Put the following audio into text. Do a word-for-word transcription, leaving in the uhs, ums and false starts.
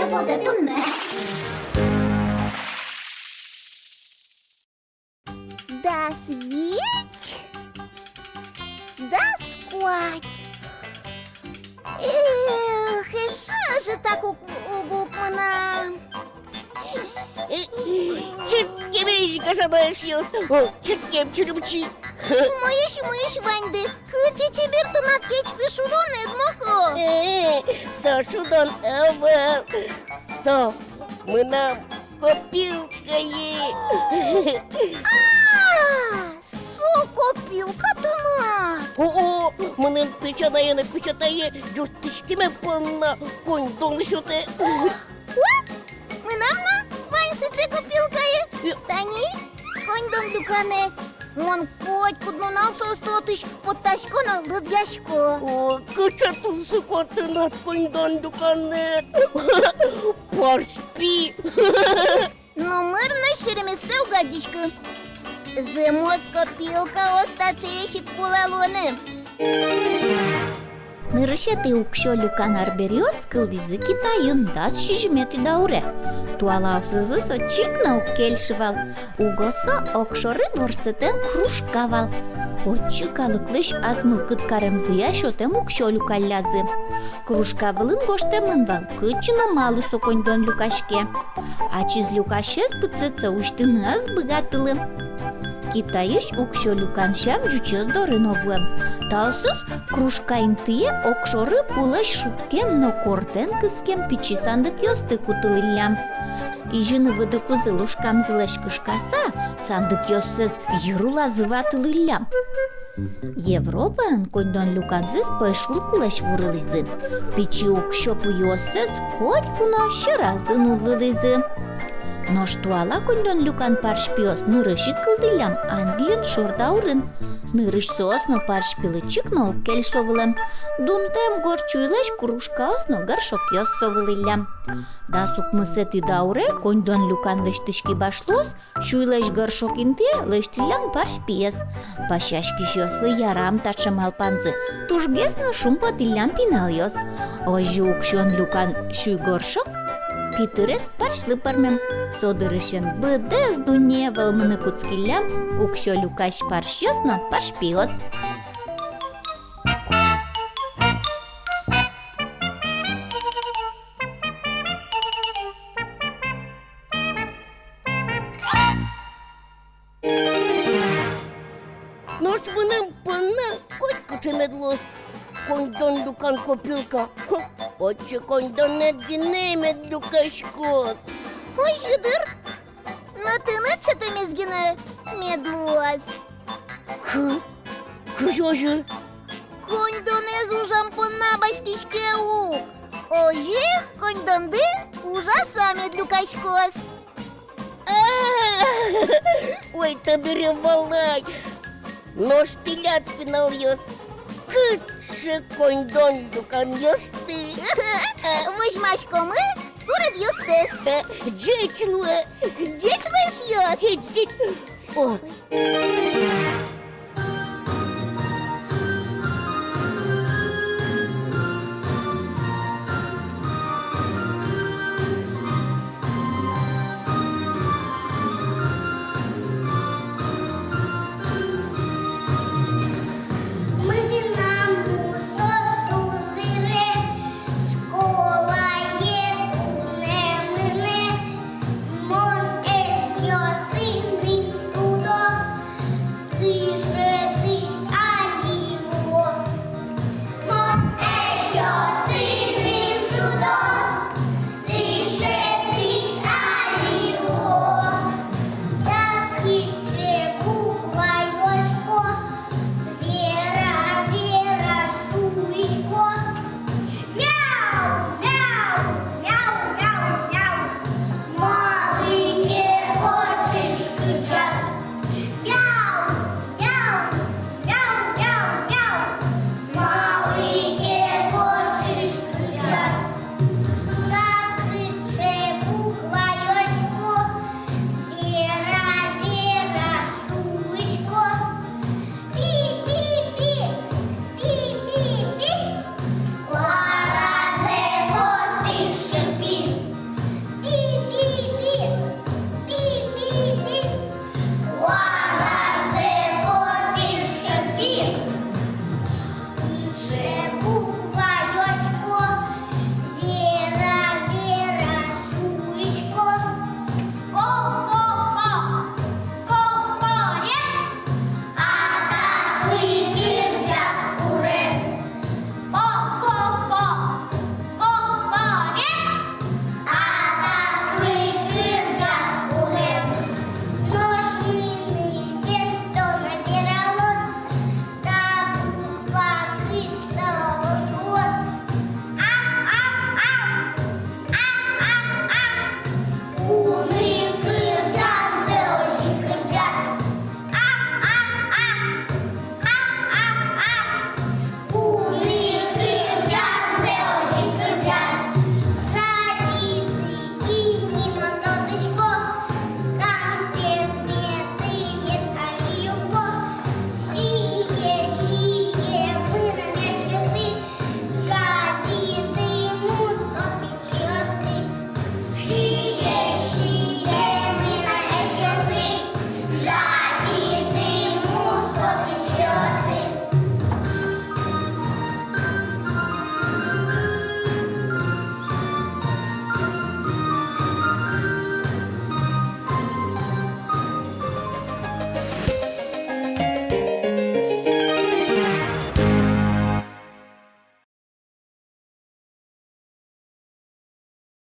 Пода туннэ. Дас вить, дас куать. Эх, эшшо ӧжытак уг, уг, уг мынам. Э, чырткемесь гажано эшъёс. О, чырткем чурымчи. Умоесь, умоесь ваньды. Кыӵе чебер тынад кечпи шудонэд, Моко. Э, со шудон ӧвӧл. Со мынам копилкае. А, со копилка тынад? О-о, мыным песянаен но песятае юрттӥськеме понна коньдон сётэ. О, мынам но вань сыӵе копилкае. Э. Тани, коньдон люканэ. Мон котькуд нунал соосты отысь поттасько но лыдъясько. О, кыӵе тунсыко тынад коньдон люканэд. Парсь пи. Номыр но серемессэ уг адӟиськы. Зэмос копилкаос таӵеесь ик кулэ луыны. Нырысетӥ уксё люкан арбериос кылдӥзы Китайын дас сизьыметӥ дауре. Туалаосызлы со чик но уг кельшы вал. Уго со огшоры ворсэтэм кружка вал. Отчы калыклэсь ас мылкыд каремзыя сётэм уксё люкаллязы. Кружка вылын гожтэмын вал, кытчы но малы со коньдон люкаське. Ачиз люкасез пытсэтсэ усьтыны ӧз быгатылы. Китайысь уксё люкан сям ӟучъёс доры но вуэм. Таосыз кружка интые огшоры пулэсь шуккем но кортэн кыскем пичи сандыкъёсты кутылӥллям. Изьыны выдыкузы лушкамзылэсь кышкаса, сандыкъёссэс йыр улазы ватылӥллям. Европаын коньдон люканзэс пӧйшур кулэсь вурылӥзы. Пичи уксё пуйыоссэс котьку но сьӧразы нуллылӥзы. Нош туала коньдон люкан парсь пиос нырысь ик кылдӥллям Англиын шор даурын. Нырысь соос но парсь пилы чик но уг кельшо вылэм. Дунтэм горд сюйлэсь кружкаос но горшокъёс со вылӥллям. Дас укмысэтӥ дауре коньдон люкан лэсьтӥськи башлоос сюйлэсь горшок интые лэсьтӥллям парсь пиез. Пасяськисьёслы ярам таӵе малпанзы, тужгес но шумпотӥллям пиналъёс. Озьы уксён люкан сюй горшок питырес парсьлы пӧрмем. Со дырысен быдэс дуннее вӧлмыны кутскиллям уксё люкась парсьёс но парсь пиос. Нош мыным понна котькыӵе мед луоз коньдон люкан копилка. Хм, отчы коньдонэд гинэ мед люкаськоз. Озьы дыр. Но тыныд сётэмез гинэ мед луоз. Кы-, кызьы озьы? Коньдонэз ужам понна басьтӥське ук. Озьы коньдонды ужаса мед люкаськоз. А, ой, табере валай. Нош тӥляд, пиналъёс, кыӵе коньдон люканъёсты? Возьмаськомы суредъёстэс. Ӟеч луэ. Ӟеч луэ, эшъёс. Ӟеч, ӟеч. О.